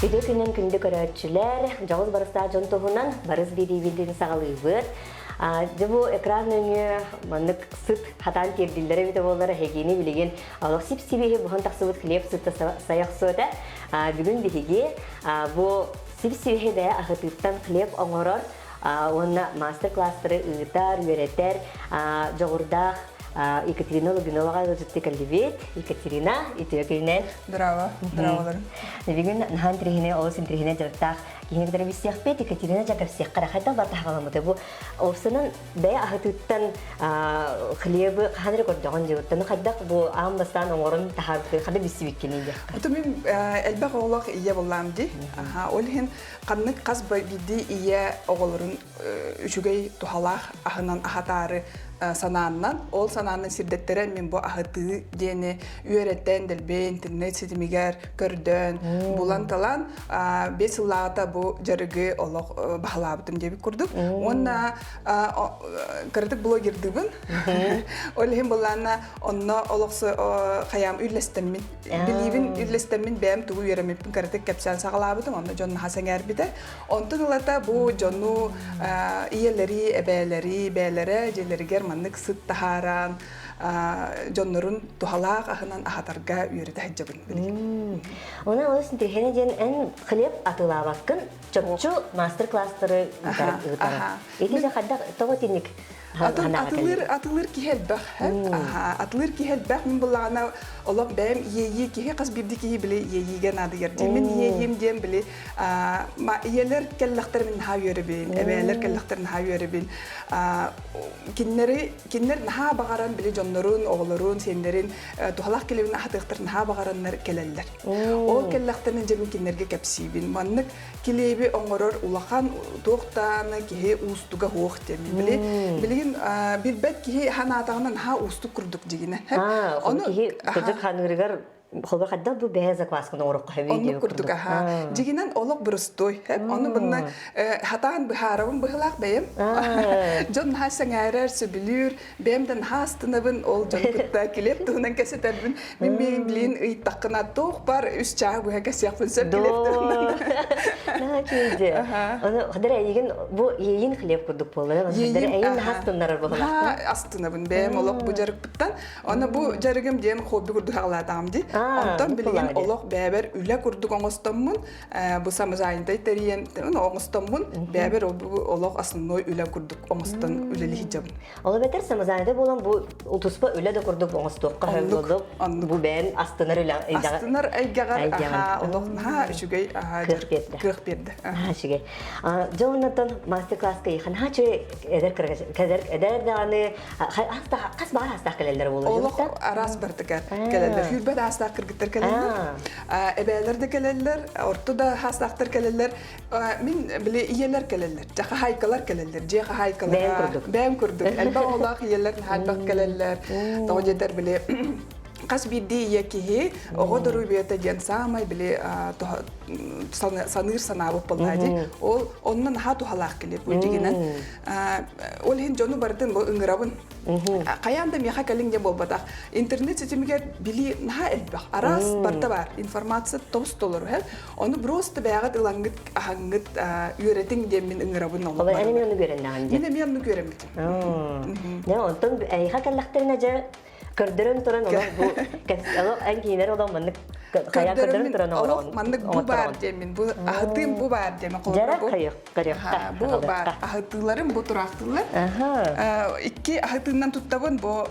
Үтүө күнүн күндү көрөөччүлэр, дьоҕус барыстаах дьон туһунан барыс биэриибитин саҕалыыбыт. Дьэ бу экран нөҥүө маннык сыт хатаан тиэрдиллэрэ эбитэ буоллар эһигини билигин олох сип-сибиэһи буһан тахсыбыт хлеб сыта сайа охсуо этэ. Бүгүн биһиги бу сип-сибиэһи бэйэ аһытыыттан хлеб оҥорор уонна мастер-класстары ыытар, үөрэтэр дьоҕурдаах Екатерина Лугиноваҕа ыалдьыттыы кэллибит. Екатерина, үтүө күнүнэн. Браво, браволарым. Бүгүн наһаа интириэһинэй, олус интириэһинэй дьарыктаах киһини кытары билсиэхпит. Екатерина дьэ кэпсиэххэ эрэ хайдах барта хаҕаламмыта бу Овсанан бэйэ аһытыыттан хлебы хаһан эрэ көрдөҕүн дьыбыттан хайдах бу аан бастаан оҥорон таһаарбыккын хада билсибиккиний диэххэ. Ото мин элбэх оҕолоох ийэ буллаам дии. Аха, ол иһин ханнык хас биирдии ийэ оҕолорун үчүгэй туһалаах аһынан аһатаары санааннан, ол санааннан сирдэттэрэн мин бу аһытыы диэни үөрэтэн, дэлби интернет ситимигэр көрдөөн, булан-талан 5 сыллааҕыта бу дьарыгы олох баһылаабытым диэбит курдук. Уонна кыратык блогердыыбын. Ол иһин былаана онно олох хайаам үллэстэммин, билиибин үллэстэммин бэйэм тугу үөрэммиппин кыратык кэпсээн саҕалаабытым, онно дьон наһаа сэҥээрбитэ. Онтон ылата бу дьону ийэлэри, эбээлэри, бээлэрэ дьиэлэригэр маннык сыт таһааран дьоннорун туһалаах аһынан аһатарга үөрэтэ сылдьабын билигин. Онон олус интириэһинэй диэн эн хлеб атыылаабаккын чопчу мастер-класстары ыытар. Ити дьэ хайдах тоҕо итинник Атылыыр атылыыр киһи элбэх. Атылыыр киһи элбэх. Мин буллаҕына олох бэйэм иэйии киһи хас биирдии киһи били иэйиигэ наадыйар дии. Мин иэйиим диэн били ийэлэр кэллэхтэр мин наһаа үөрэбин, эбээлэр кэллэхтэр наһаа үөрэбин. Кинилэри кинилэр наһаа баҕаран били дьоннорун, оҕолорун, сиэннэрин туһалаах килибин аһатыахтар наһаа баҕараннар кэлэллэр. Ол кэллэхтэринэ дьэ мин кинилэргэ кэпсиибин. Маннык килиэби оҥорор улахан туохтааны киһи уустуга суох диэмин. Били билигин билбэт киһи ханаатаҕына наһаа уустук курдук дьигинэ. Ону киһи кырдьык ханыырыгар Холбор хайдах бу бэйэ заквасканы оҥороххо сөбүй Оннук курдук аха. Дьигинэн олох бырыстуой. Ону bunна хатаан быһаарабын быһылаах бэйэм. Дьон наһаа сэҥээрэр, сөбүлүүр. Бэйэм да наһаа астынабын. Ол дьон кытта килиэп туһунан кэсэтэрбин. Мин миигин билин ыйыттаххына туох бар үс чааһы быһа кэсиэхпин сөп килиэп туһунан. Наһаа үчүгэй Ону хадара эйигин бу иэйин хлеб курдук буолла. Хадара эйин наһаа астыннарар быһылаахтар. Астынабын бэйэм олох бу дьарыкпыттан. Аны бу дьарыгым диэн хобби курдук аҕалаатаҕым дии. Онтон билигин олох бэйэбэр үлэ курдук оҥостоммун, бу самозанятый тэрийэн оҥостоммун, бэйэбэр олох основной үлэ курдук оҥостон үлэлии сылдьабын. Ол эбэтэр самозанятый буолан бу туспа үлэ да курдук оҥостуохха сөп буолук. Бу бэйэн астынар үлэ Астынар эйгэҕэр олох наһаа үчүгэй кыах биэрдэ. Үчүгэй. Дьэ оннотон мастер-класска наһаа үчүгэй эдэр эдэр даҕаны хас баар аастаах кэлэллэр буолуо Олох араас бартыгар кэлэллэр. Сүүрбэт аастаах кыргыттар кэлэллэр. Эбээлэр да кэлэллэр, орто да хаастаахтар кэлэллэр. Мин били ийэлэр кэлэллэр, дьэ хаһаайкалар кэлэллэр, дьиэ хаһаайкалара. Бэйэм курдук. Бэйэм курдук. Элбэх оҕолоох ийэлэр наһаа элбэх кэлэллэр. Тоҕо диэтэр били хас биирдии ийэ киһи оҕо доруобуйата диэн саамай били саныыр санаабыт буоллаа дии. Ол онно наһаа туһалаах килип бу дьигинэн. Ол иһин дьону барытын бу ыҥырабын. Хайаан да миэхэ кэлиҥ диэн буолбатах. Интернет ситимигэр билии наһаа элбэх. Араас барыта баар. Информация тобус толору. Ону просто бэйэҕит ылаҥҥыт, аһаҥҥыт үөрэтиҥ диэн мин ыҥырабын олох. Ол эн эмиэ оннук үөрэннэҕин дии. Мин эмиэ оннук үөрэммитим. Дьэ, онтон эйиэхэ кэллэхтэринэ дьэ көрдөрөн туран олох бу олох эн киинэр олох маннык хайа көрдөрөн туран олох маннык бу баар диэммин бу аһытыым бу баар диэмин дьара хайык бу баар аһытыыларым бу тураахтыылар икки аһытыынан туттабын бу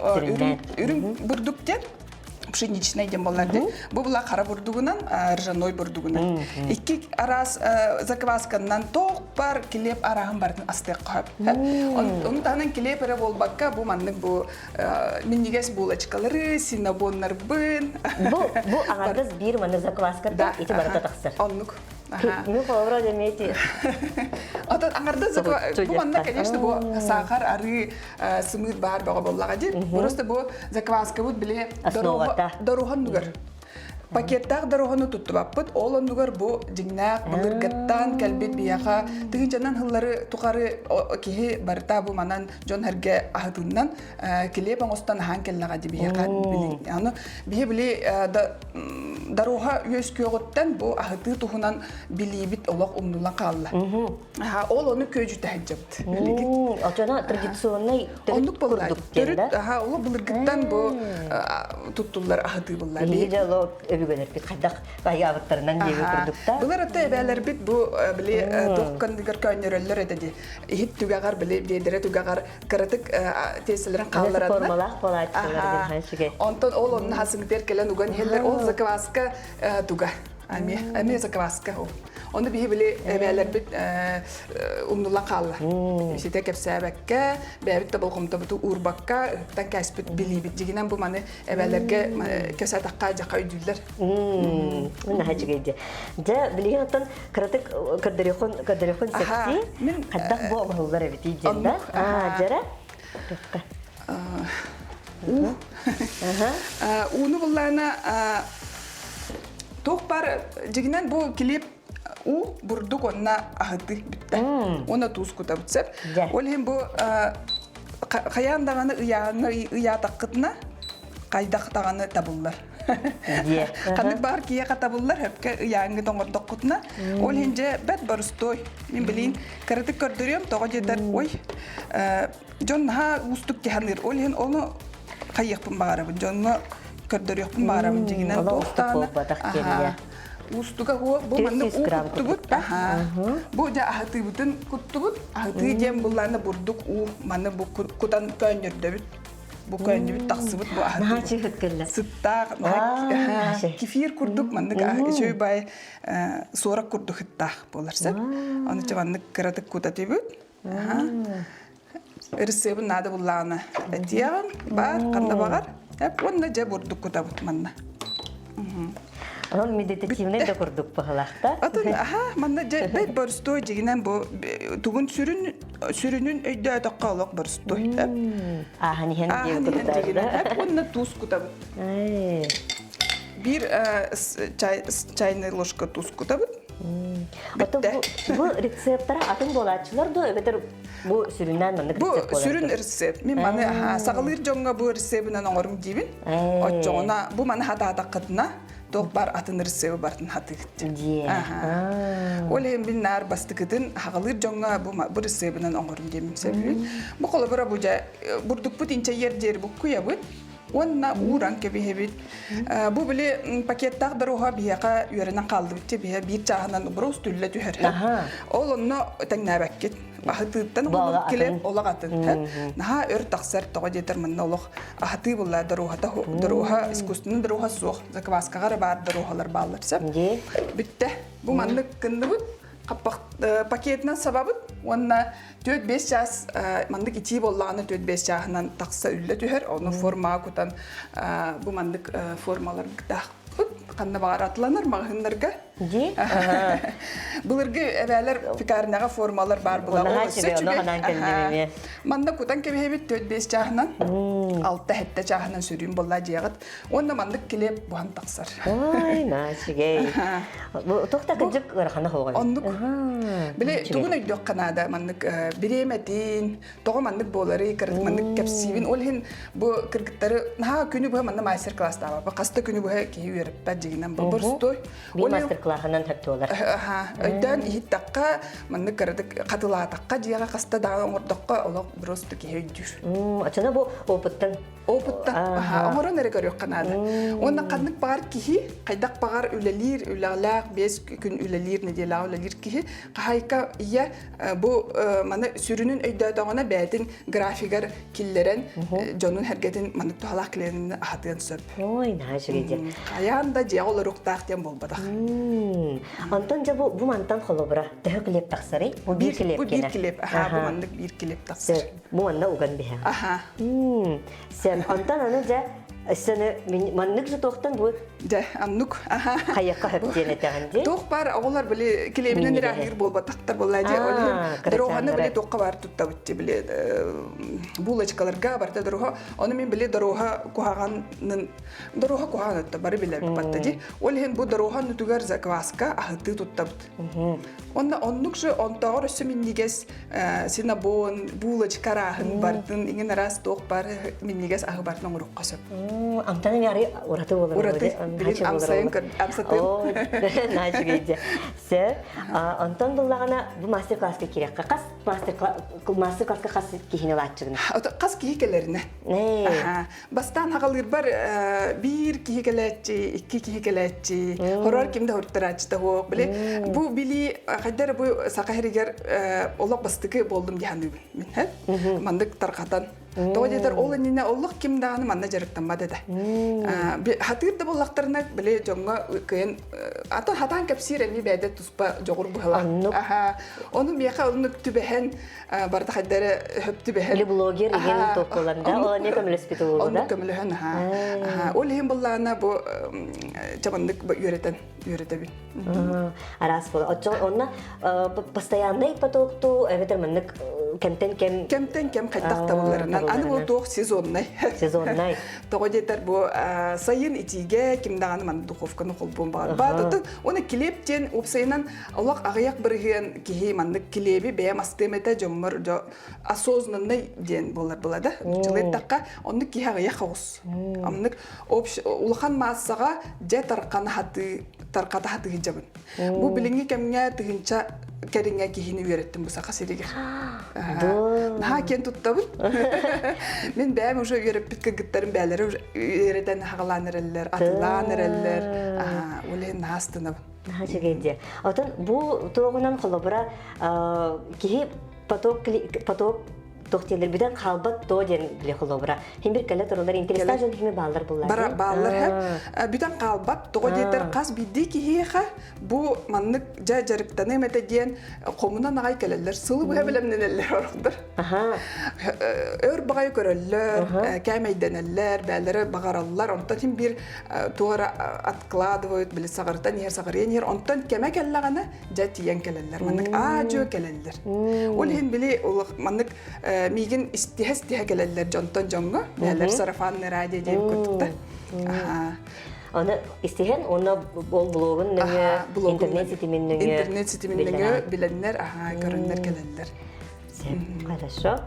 үрүҥ бурдук диэн пшеничный диэн буоллар дии. Бу була хара бурдугунан, ржаной бурдугунан. Икки араас заквасканнан тоох бар килиэп арааһын барытын астыахха сөп. Ону таһынан килиэп эрэ буолбакка бу маннык бу минньигэс булочкалары, синнабоннарбын. Бу бу аҥардас биир маннык закваската ити барыта тахсар. Оннук. Мен холобура демети. Отон Аңарда бу манна, конечно, бу сахар, арыы, сымыыт баар бөҕө буоллаҕа дии. Просто бу закваскабыт били доруһан нугар. Пакеттаах дороһону туттубаппыт, ол оннугар бу дьиҥнээх былыргыттан кэлбит биһиэхэ тыһыынчанан сыллары тухары киһи барыта бу манан дьон сэргэ аһытыннан килиэп оҥостон аһаан кэллэҕэ дии биһиэхэ билин. Аны биһи били дороһа үөскүөҕүттэн бу аһытыы туһунан билиибит олох умнулан хаалла. Ол ону күөдьүтэ сылдьабыт. Очона традиционный Оннук курдук төрүт аха оло былыргыттан бу туттуллар аһытыы буллар. Биһиги оло өбүгэлэрбит хайдах айаабыттарынан диэби курдукта. Былыр ата эбээлэрбит бу били туох кандыгар көөннөрөллөр этэ ди. Иһит түгэҕэр били биэдэрэ түгэҕэр кыратык тиэсэлэрин хааллараннар. Формалаах буолааччылар диэн үчүгэй. Онтон ол онно хасыҥытыар кэлэн уган иһэллэр. Ол закваска туга. Ами, ами закваска ол. Ону биһи били эбээлэрбит умнуллан хаалла. Ситэ кэпсээбэккэ, бэйэбит да болҕомтобуту уурбакка, ыһыктан кээспит билиибит. Дьигинэн бу маны эбээлэргэ кэсэтахха дьаха өйдүүллэр. Наһаа үчүгэй дьэ. Дьэ, билигин оттон кыратык көрдөрүөххүн көрдөрүөххүн септи. Хайдах бу оҥоһуллар эбитий диэн да? Аа, дьэрэ. Уу. Ууну буллаана туох бар дьигинэн бу килиэп уу бурдук уонна аһытыы бүттэ. Уонна туус кутабыт сөп. Ол иһин бу хайаан даҕаны ыйааһыҥҥа ыйаатаххытына хайдах даҕаны табыллар. Ханнык баар киһиэхэ табыллар хөпкө ыйааҥҥыт оҥордоххутуна. Ол иһин дьэ бэрт борустуой. Мин билиин кыратык көрдөрүөм тоҕо диэтэр ой дьон наһаа уустук тиһаныыр. Ол иһин ону хайыахпын баҕарабын, дьоҥҥо көрдөрүөхпүн баҕарабын дьиҥинэн туох даҕаны уустуга бу маннык уу куттубут бу дьэ аһытыыбытын куттубут аһытыы диэн буллааны бурдук уу маны бу кутан көөнньөрдөбүт бу көөнньүбүт тахсыбыт бу аһытыы сыттаах кефир курдук маннык үчүгэй бай суорак курдук сыттаах буолар сөп ону маннык кыратык кутатыбыт Ырысыабын наада буллаҕына этиэҕим баар ханна баҕар эп уонна дьэ бурдук кутабыт манна. Онон медитативный да курдук быһылаахта. Атын аха манна дьэ бэт боростуой дьигинэн бу тугун сүрүн сүрүнүн өйдөөтөххө олох боростуой. Ааһан иһэн Ааһан иһэн дьигинэн эп уонна туус кутабыт. Биир чайный ложка туус кутабыт. Ото бу рецептара атын буолааччылар дуо эбэтэр бу сүрүннээн маннык Бу сүрүн рецепт. Мин маны саҕалыыр дьоҥҥо бу рецебинэн оҥорум диибин. Оччоҕуна бу маны хатаатаххытына туох бар атын рецеби бартын хатыыт. Ол иһин мин наар бастыкытын хаҕалыыр дьоҥҥо бу бу рецебинэн оҥорум диэмин сөбүлүүн. Бу холобура бу дьэ бурдукпут инчэйиэр диэри буккуйабыт. Уонна ууран кэбиһэбит. Бу били пакеттаах доруоһа биһиэхэ үөрэнэн хааллыбыт биһэ биир чааһынан брос түллэ түһэр. Ол онно тэҥнээбэккит. Аһытыыттан оҥоһуллубут килиэп олох атын. Наһаа өр тахсар тоҕо диэтэр манна олох аһатыы булла доруоһата доруоһа искусственный доруоһа суох. Закваскаҕа эрэ баар доруоһалар бааллар сөп. Бүттэ. Бу маннык гынныбыт. Пакетынан сабабыт уонна 4-5 чаас маннык итии буоллаҕына 4-5 чааһынан тахса үллэ түһэр. Ону формаҕа кутан бу маннык формалардаахпыт. Ханна баҕар атыланар маҕаһыыннарга. Дии? Былыргы эбээлэр пекарняҕа формалар баар була. Манна кутан кэбиһэбит 4-5 чааһынан, 6-7 чааһынан сүрүүн буолла дьиэҕит. Уонна маннык килиэп буһан тахсар. Ой, наачыгэй. Туох да кырдьык ыарахана хоҕой. Оннук. Били тугун өйдүөххэ наада маннык бириэмэтин, тоҕо маннык буоларый, кырдьык маннык кэпсиибин. Ол иһин бу кыргыттары наһаа күнү быһа манна мастер-класстаабаппа. Хаста күнү быһа киһи үөрэппэт дьигинэн бу боростуой. Биир мастер-класынан хөптуолар. Өйдөөн иһиттэххэ, маннык кыратык хатылаатахха дьиэҕэ хаста даҕаны оҥордоххо олох просто киһи өйдүүр. Оччоно бу опыттан опыттан оҥорон эрэ көрүөххэ наада. Уонна ханнык баҕар киһи, хайдах баҕар үлэлиир, үлэлээх, биэс күн үлэлиир, нэдиэлэҕэ үлэлиир киһи, хаһайка ийэ бу маны сүрүнүн өйдөөтөҕүнэ бэйэтин графигар киллэрэн дьонун сэргэтин маннык туһалаах клиенин аһатыан сөп. Ой, наһаа үчүгэй диэн. Хайаан да дьиэҕэ олоруохтаах диэн буолбатах. Онтон дьэ бу бу мантан холобура төһө килиэп тахсарый? Бу биир килиэп Бу биир килиэп. Аха, бу маннык биир килиэп тахсар. Бу манна уган биһэҕин. Аха. Сен, онтон аны дьэ Өссө маннык же туохтан бу Дьэ, аннук. Хайакка хөп диэн этэҕин дии. Туох бар оҕолор били килиэбинэн эрэ буолбатахтар буолла дии. Ол иһин дороганы били туохха бар туттабыт дии били булочкаларга барда дорога. Ону мин били дорога куһаҕанын дорога куһаҕан өттө бары билэбит батта дии. Ол иһин бу дорога нутугар закваска аһытыы туттабыт. Онно оннук же онтооҕор өссө минньигэс синабон, булочка арааһын бардын, иҥин араас туох бар минньигэс аһы бардын оҥоруохха сөп. Амтан эми ары ураты болар. Ураты, билин амсайын амсатын. Наачыгайдя. Сө, онтон буллагана бу мастер-класска кириэххэ хас мастер-класска хас киһини ылааччыгын? Хас киһи кэлэринэ. Бастаан хагалыырбар биир киһи кэлээччи, икки киһи кэлээччи, хорор ким да хоруттарааччыта суох. Били бу били хайдар бу саха сиригэр олох бастакы буоллум дии саныыбын мин. Маннык тарҕатан. Тоҕо диэтэр ол иннинэ олох ким даҕаны манна дьарыктаммат этэ. Хатыыр да буоллахтарына били дьоҥҥо кыайан атын хатаан кэпсиир эмиэ бэйэтэ туспа дьоҕур быһалаах. Ону миэхэ оннук түбэһэн барыта хайдары хөп түбэһэн. Или блогер иһин токкулар да, ол эмиэ көмөлөспүт уолу да. Көмөлөһөн, аха. Ол иһин буллаана бу чабаннык үөрэтэн үөрэтэбин. Араас була. Оччо онно постоянный потокту эбэтэр маннык кэмтэн кэм кэмтэн кэм хайдах табылларынан аны бу туох сезоннай. Сезоннай. Тоҕо диэтэр бу сайын итиигэ ким даҕаны ман духовканы холбуон баҕарбат. Оттон уонна килиэп диэн уопсайынан Олох аҕыйах бырыһыан киһи маннык килиэби бэйэм астыам этэ дьоммор дьо осознанный диэн буолар была да нуччалыйдахха оннук киһи аҕыйах оҕус оннук улахан маассаҕа дьэ тархана хатыы тархата хатыыдьабын бу билиҥҥи кэмҥэ тыһыынча кэриҥэ киһини үөрэттим бу саха сиригэр наһаа киэн туттабын мин бэйэм уже үөрэппит кыргыттарым бээлэрэ уже үөрэтэн хаҕалаан эрэллэр атылаан эрэллэр ол иһин наһаа астынабын Наһаа үчүгэй дии. Отон бу туоҕунан холобура киһи поток поток туох диэлэр бүтэн хаалбат то диэн били холобура. Хим бир кэлэ туралар интереста дьон хими бааллар буллар. Бара бааллар һэ. Бүтэн хаалбат тоҕо диэтэр хас биирдии киһиэхэ бу маннык дьэ дьарыктаныам этэ диэн хомунан аҕай кэлэллэр. Сылы быһа бэлэмнэнэллэр орохтор. Өр баҕайы көрөллөр, кээмэйдэнэллэр, бээлэрэ баҕараллар. Онтон хим бир туора откладывают, били саҕыртан иһэр, саҕырыйан иһэр. Онтон кэмэ кэллэҕинэ, дьэ тиийэн кэлэллэр. Маннык аа-дьуо кэлэллэр. Ол иһин били маннык миигин истиһэ-истиһэ кэлэллэр дьонтон дьоҥҥо. Бээлэр сарафанный радио диэн курдук Оны истиһэн, уонна ол блогун нөҥүө, интернет ситимин нөҥүө интернет ситимин нөҥүө билэннэр, аха, көрөннөр кэлэллэр. Хорошо.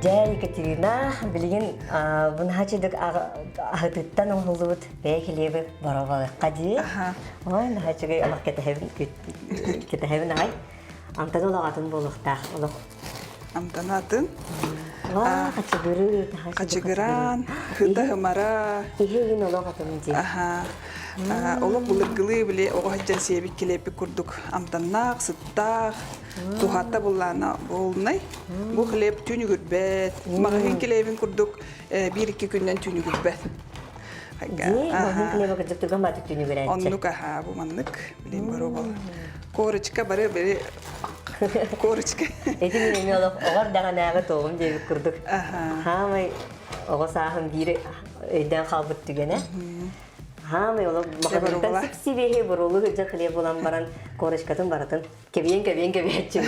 Дьэ, Екатерина, билигин бу наһаа аһытыттан оҥоһуллубут бэйэ килиэби боробалыахха дии. Ой, наһаа үчүгэй олох кэтэһэбин кэтэһэбин аҕай. Амтан олох атын буолуохтаах олох. Амтан атын. Ва, хачыгыры, Хачыгыраан, хыта хымара. Иһи олох атын дии. Аха. Олох былыргылыы били оҕо сылдьан сиэбит килиэппит курдук амтаннаах, сыттаах, туһата буллаана буолунай. Бу хлеб түүнүгүрбэт. Маҕаһыын килиэбин курдук биир-икки күннэн түүнүгүрбэт. Дии, маҕаһыын килиэбэ кырдьык түргэн баатык түүнүгүрээччи. Оннук аха, бу маннык билим бару бол. Корочка бары били корочка. Эти мин эмиэ олох оҕор даҕанааҕы туоҕум диэбит курдук. Хаамай оҕо сааһым биир өйдөөн хаалбыт түгэнэ. Хаамай олох маханытан сипсибиэһи буруулуу сылдьар хлеб булан баран корочкатын барытын кэбиэн-кэбиэн кэбиэччим.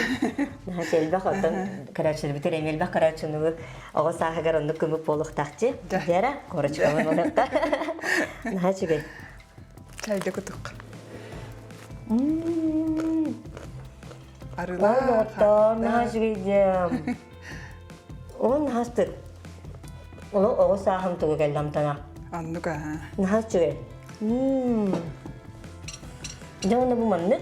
Наһаа элбэх оттон көрөөччүлэрбитигэр эмиэ элбэх көрөөччүнү оҕо сааһыгар оннук көмүк буолуохтаахчы. Дьара, корочкабын буолуохта. Наһаа үчүгэй. Чайда кутук. Арыылаах. Наһаа үчүгэй диэм. Ол наһаа астык. Ол оҕо сааһым тугу кэллэ амтана. Оннук аха. Наһаа үчүгэй. Дьэ уонна бу маннык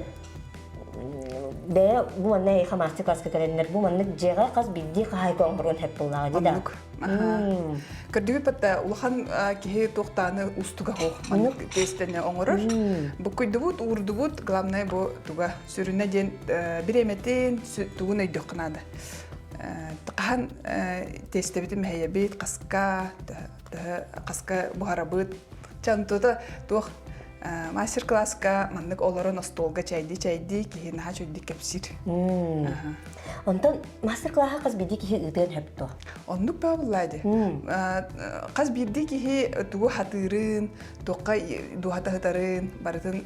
бэйэ бу манна эйиэхэ мастер-класска кэлэннэр бу маннык дьиэҕэ хас биирдии хаһаайка оҥоруон сөп буоллаҕа дии да. Оннук. Көрдүгүт батта улахан киһи туохтааны устуга хоох маннык тиэстэни оҥорор. Буккуйдубут, уурдубут, главное бу туга сүрүнэ диэн бириэмэтин тугун өйдүөххэ наада. Хаһан тиэстэбитин мэһэйэбит, хаска, хаска буһарабыт. Чантута туох. Мастер-класска маннык олорон остуолга чэйдии-чэйдии киһи наһаа чөйдүк кэпсиир. Онтон мастер-класска хас биирдии киһи ыытыан сөп дуо? Оннук баа буллаа дии. Хас биирдии киһи тугу хатыырын, туохха дууһата сытарын барытын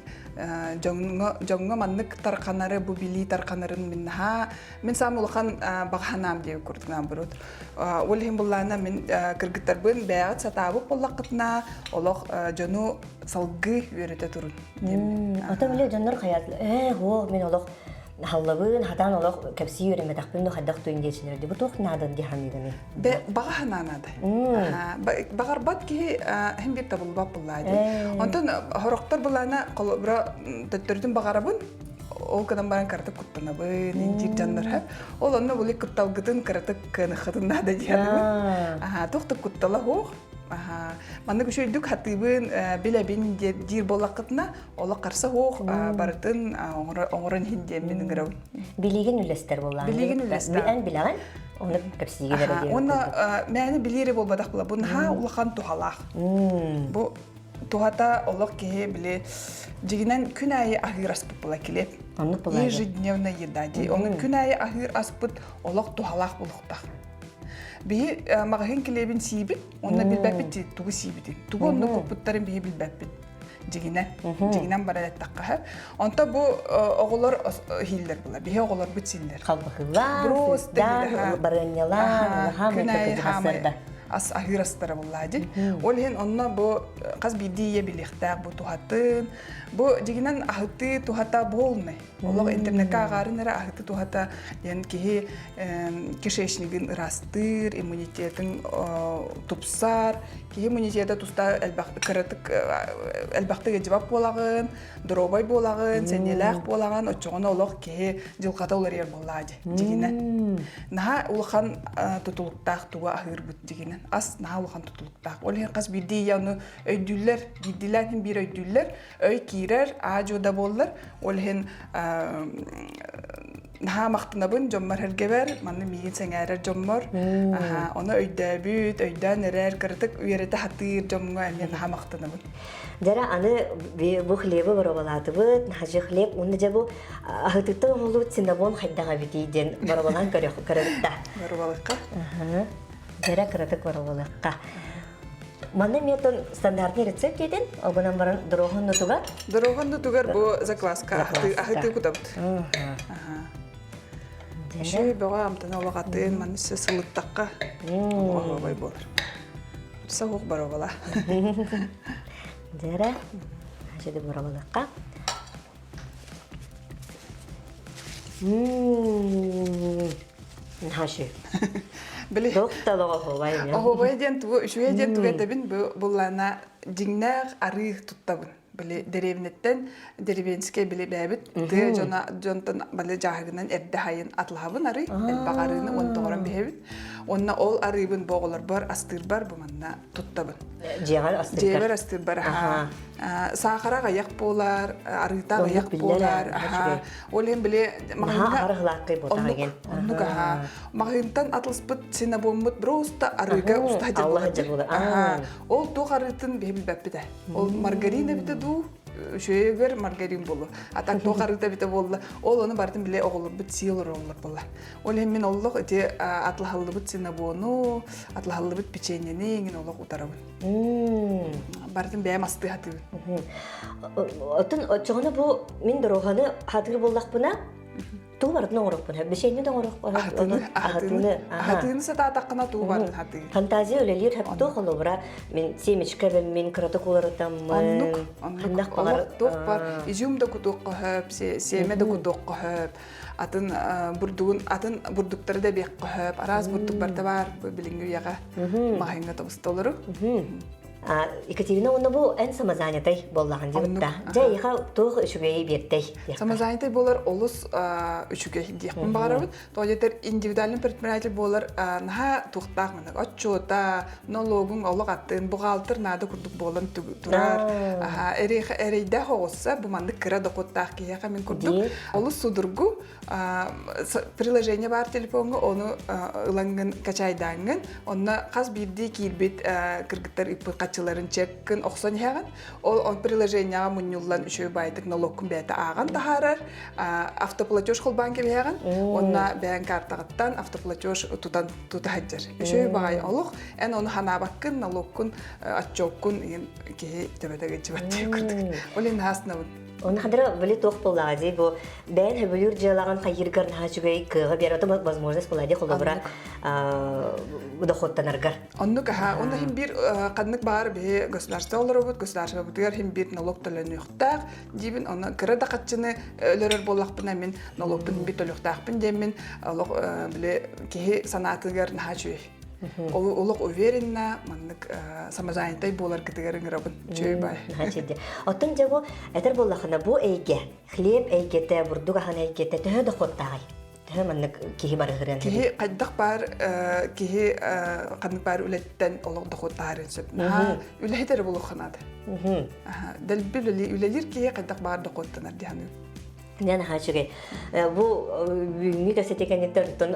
дьоҥҥо дьоҥҥо маннык тарханары, бу билии тарханарын мин наһаа мин саам улахан баҕа санаам диэбит курдук наоборот. Ол иһин буллаана мин кыргыттарбын бэйэҕит сатаабыт буоллаххытына олох дьону салгыы үөрэтэ турун диэммин. Ата били дьоннор хайаат ээ һуох мин олох халлабын хатаан олох кэпсии үөрэммэтэхпин да хайдах туйун диэчилэр ди бу туох наадан ди ханыыгыный Бе баҕа санаа наада. Баҕарбат киһи хин бир табыллыбат буллаа ди. Онтон хорохтор булаана холобура төттөрүтүн баҕарабын ол гынан баран кыратык куттанабын интир дьоннор хөп. Ол онно були кутталгытын кыратык кыаныххытын наада диэхатыбын. Аха туох да куттала суох. Аха маннык үчүгүйдүк хатыыбын билэбин диир буоллаххытына олох харса суох барытын оҥорон иһин диэммин ыҥырабын. Билигин үлэстэр буоллаҕын. Билигин үлэстэр. Эн билэҕин, ону кэпсиигин эрэ диэн. Уонна мээнэ билиэри буолбатах була. Бу наһаа улахан туһалаах. Бу туһата олох киһи били дьигинэн күн аайы аһыыр аспыт була килиэп. Оннук була. Ежедневная еда дии. Оны күн аайы аһыыр аспыт олох туһалаах булуктах. Биһи маҕаһыын килиэбин сиибит, онно билбэппит тугу сиибитин. Тугу онно куппуттарын биһи билбэппит. дьигинэн дьигинэн барар эттэххэ онто бу оҕолор иһиллэр була биһи оҕолорбут сииллэр халбаһылаан сыттаан барыанньалаан күн аайы хаамай ас аһыыр астара буллаа ди ол иһин онно бу хас биирдии ийэ билиэхтээх бу туһатын бу дьигинэн аһытыы туһата буолнай олох интернекка аҕаарын эрэ аһыты туһата диэн киһи кишечнигин ыраастыыр иммунитетын тупсар Киһи иммунитета туста элбэх кыратык элбэхтик ыдьыбат буолаҕын, доруобай буолаҕын, сэниэлээх буолаҕын, оччоҕуна олох киһи дьылҕата уларыйар буоллаа дьигинэн. Наһаа улахан тутулуктаах тугу аһыырбыт дьигинэн. Ас наһаа улахан тутулуктаах. Ол иһин хас биирдии ийэ ону өйдүүллэр, биирдиилээн иһин биир өйдүүллэр, өй киирэр, аа-дьуо да буоллар. Ол иһин наһаа махтанабын дьоммор эргэбэр, манна миигин сэҥээрэр дьоммор. Ону өйдөөбүт, өйдөөн эрэр, кыратык үөрэтэ сатыыр дьоҥҥо эмиэ наһаа махтанабын. Дьара аны бу хлебы боруобалаатыбыт, наһаа хлеб, уонна дьэ бу аһытыттан оҥоһуллубут синнабон хайдах эбитий диэн боруобалаан көрөбүт да. Боруобалыахха. Дьара кыратык боруобалыахха. Манна метон стандартный рецепт диэтин, ол гынан баран дороһун нутугар. Дороһун нутугар бу закваска аһытыы кутабыт. Шөй бөҕө амтана олоҕатын, маны сылыттахха оһуобай буолар. Соһуох боруобала. Дьэрэ, хачыды боруобалыахха. Наһаа Били Оһуобай диэн тугу үчүгэй диэн тугу этэбин бу буллаана дьиҥнээх арыы туттабын. Били дэриэбинэттэн деревенскэй били бэйэбит тыа дьоно дьонтон бали дьааһыгынан эрдэ хайын атлаһабын арыы элбэх арыыны уон тоҕорон биһэбит. Уонна ол арыыбын бу оҕолорбор астыырбар бу манна туттабын. Дьиэҕэр астыыргар? Дьиэбэр астыырбар аһаа. Саахара аҕыйах буолар, арыыта аҕыйах буолар. Аһаа. Ол иһин били маҕаһыыҥҥа оннук, оннук аһаа. Маҕаһыынтан атылыспыт синабоммут просто арыыга уста сылдьар буолар. Аһаа. Ол туох арыытын биһи билбэппит ээ. Ол маргарин эбитэ дуу, үчүгэйигэр маргарин буолуо. А так туох арыыта эбитэ буолла. Ол ону барытын биле оҕолорбут сии олороллор буолла. Ол иһин мин олох ити атлаһаллыбыт синабону, атлаһаллыбыт печеньени иҥин олох утарабын. Барытын бэйэм астыы сатыыбын. Оттон оччоҕуна бу мин дороганы хатыыр буоллахпына, туу барытын оҥоруохпун бишенни да оҥоруохпун аһатыыны аһатыыны аһатыыны сатаатаххына туу барын хатыы фантазия үлэлиир хэптуох холобура мин семечка мин кыратык уларытаммын оннук оннук олох туох бар изюм да кутуохха хөп сиэмэ да кутуохха хөп атын бурдугун атын бурдуктары да биэххэ хөп араас бурдук барыта баар билиҥҥи үйэҕэ маһыҥҥа тобустолору Екатерина уонна бу эн самозанятай буоллаҕын диэбит да. Дьэ эйиэхэ туох үчүгэйи биэртэй Самозанятай буолар олус үчүгэй диэхпин баҕарабын. Тоҕо диэтэр индивидуальный предприниматель буолар наһаа туохтаах маннык отчуота, налогуҥ олох аттыын бухгалтер наада курдук буолан турар. Эрэйдээх оҕусса бу маннык кыра дохуоттаах киһиэхэ мин курдук олус судургу приложение баар телефоҥҥа ону ылаҥҥын качайдааҥҥын онно хас биирдии киирбит кыргыттар ыыппыт. хаччыларын чеккын охсон иһэҕин. Ол он приложениеҕа мунньуллан үчүгэй баайдык налогкун бэйэтэ ааҕан таһаарар. Автоплатеж холбаан кэбиһэҕин. Онна бэйэҥ картаҕыттан автоплатеж тутан тута сылдьар. Үчүгэй баҕайы олох. Эн ону ханаабаккын, налогкун, отчеккун киһи төбөтө гынчыбат курдук. Ол иһин наһаа Оны хадара били туох буоллаҕа дии бу бэйэн хөбүлүүр дьыалаҕын хайыыргар наһаа үчүгэй кыаҕы биэр ото возможность буолла дии холобура доходтанаргар. Оннук аха онно хим биир ханнык баар биһи государство олоробут государствобытыгар хим биир налог төлөнүөхтээх диибин онно кыра да хаччыны өлөрөр буоллахпына мин налогпун бит төлүөхтээхпин диэммин олох били киһи санаатыгар наһаа үчүгэй. Олох уверенно маннык самозанятай буоларгытыгар ыҥырабын. Үчүгэй бай. Оттон дьэ бу этэр буоллахына бу эйгэ, хлеб эйгэтэ, бурдук аһын эйгэтэ төһө дохуоттааҕый? Төһө маннык киһи барыһырыан Киһи хайдах баар киһи ханнык баар үлэттэн олох дохуоттаһарын сөп. Наһаа үлэһит эрэ буолуохха наада. Дэлби үлэлиир киһи хайдах баар дохуоттанар дии саныыбын. Дьэ наһаа үчүгэй. Бу бүгүҥҥү кэпсэтии кэнниттэн оттон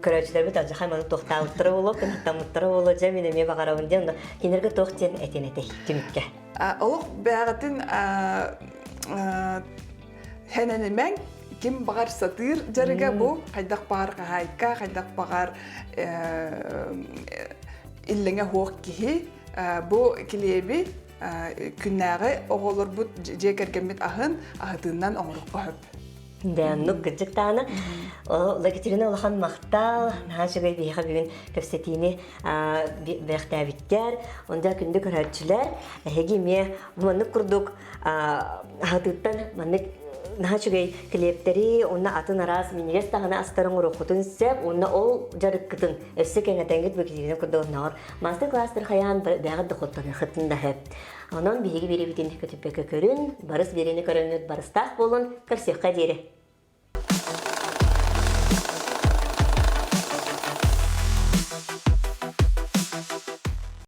көрөөччүлэрбит алдьархай маны туохтаабыттара буолуо, кынаттаммыттара буолуо, дьэ мин эмиэ баҕарабын диэн, онно кинилэргэ туох диэн этин этэй түмүккэ? Олох бэйэҕитин хэнэнимэҥ, ким баҕар сатыыр дьарыга бу, хайдах баҕар хаһаайка, хайдах баҕар иллэҥэ суох киһи бу килиэби күннээҕи оҕолорбут дьиэ кэргэммит аһын аһытыынан оҥоруохха сөп. Дэ, оннук кырдьык даҕаны. Екатерина улахан махтал, наһаа үчүгэй биһиэхэ бүгүн кэпсэтиини бэхтээбиттэр. Онда күндү көрөөччүлэр, эһиги эмиэ маннык курдук аһытыыттан маннык наһаа үчүгэй килиэптэри, уонна атын араас минньигэс даҕаны астары оҥоруоххутун сөп, уонна ол дьарыккытын өссө кэҥэтэҥҥит бу Екатерина курдук оннооҕор Мастер-класстар хайаан бэҕэт дохуоттаныаххытын да сөп. Онон биһиги биэрэбитин көтүппэккэ көрүн, барыс биэрэни көрөҥҥүт барыстаах буолун, көрсүөххэ диэри.